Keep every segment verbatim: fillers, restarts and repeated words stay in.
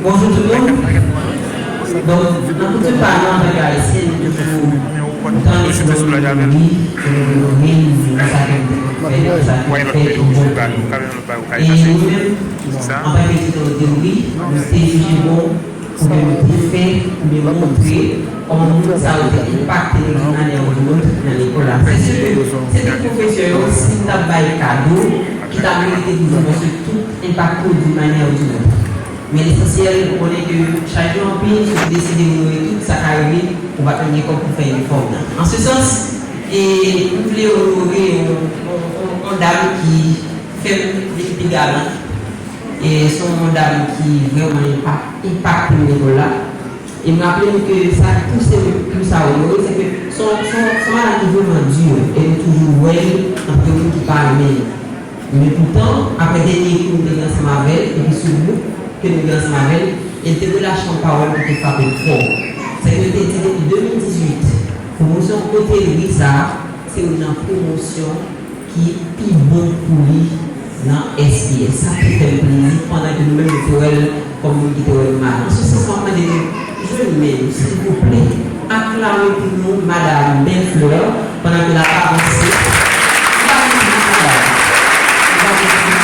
Bonjou tout moun. Donk, nan koutim pa nou, antanke Ayisyen, nou toujou kontan lè nou wè Louis, lè nou wè Louis, nou wè sa ke l te konn fè, sa ke l fè, e nou menm, antanke timoun de Louis, nou te jije bon, oubyen nou te fè, oubyen montre kòman moun sa yo te enpakte nou di manyè ou di lòt nan lekòl la. Se si ke se tout pwofesè yo, si n t ap bay kado, ki ta merite pou nou, paske tout enpakte w di manyè ou di lòt. Men lesansyèl, ou konnen ke chak jou anpil, si w deside onore tout sa ka rive, ou pa t menm gen kòb pou fè inifòm nan. An se sans, e, m vle onore yon, yon, yon, yon dam ki fè m vin pi galan. E se yon dam ki vrèman enpak-, enpakte m lekòl la. E m raple m ke sa ki pouse m plis a onore, se ke se yon, se yon, se yon madanm ki vrèman di, e nou toujou wè l antre moun ki pa renmen l. Men poutan, apre dènye kou nou te gen ansanm avè l, epi sou gwoup ke nou gen ansanm avè l, e l te relache yon pawòl ki te frape m fò. Se ke l te di depi de mil dizuit, pwomosyon otèlri sa a, se youn nan pwomosyon ki pi bon pou li nan S P S. Sa ki fè m plezi, pandan ke nou menm nou te wè l kòm moun ki te wè l mal. An se sans, m ap mande nou, jwenn men nou, silvouplè, aklame pou nou Madam Bellefleur, pandan ke l ap avanse. M pa konprann sa la. M pa konprann.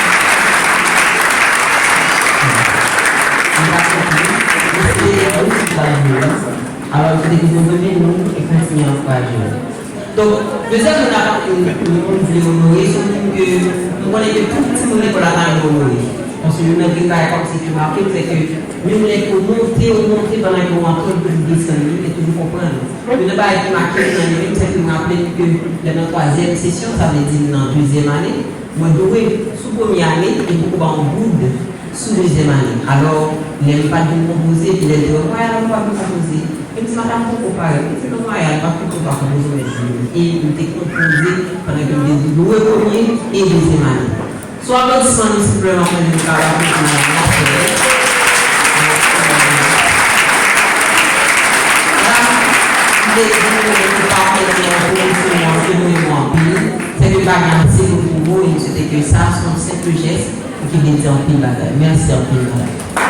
M pa konprann. Mwen se Bellefleur, m pa konprann. Alò, m swete ke nou renmen nou e kontinye ankouraje nou. Donk, dezyèm moun la, nou, nou vle onore, se yon moun ke nou konnen ke tout timoun lekòl la ta renmen onore. Paske youn nan grenn bagay kòmsi ki make m, se ke menm lè ke w monte, w monte, pandan ke w antre, w toujou desann li, li toujou konprann ou. Youn nan bagay ki make m nan li menm, se ke m raple m ke lè nan twazyèm sesyon, sa vle di nan dezyèm ane, mwen dwe sou premye ane, e poko ba yon goud sou dezyèm ane. Alò, lè m pa t vin konpoze, epi lè l te wè m pa la, m pa vin konpoze. Li di, "Madanm, poko parèt." M di, "Non, Maya, m pa t poko pa konpoze, mwen di, e m te konpoze pandan ke m te dwe premye e dezyèm ane." Sou aplodisman nou, silvouplè, m ap mande nou kapab aplodi madanm nan, silvouplè. La, m te di nou, nou pa fè nan pwomosyon an, ke nou renmen anpil. Se te bagay ase gwo pou nou, e m swete ke sa, se yon senp jès, ki vle di anpil bagay. Mèsi anpil, madanm.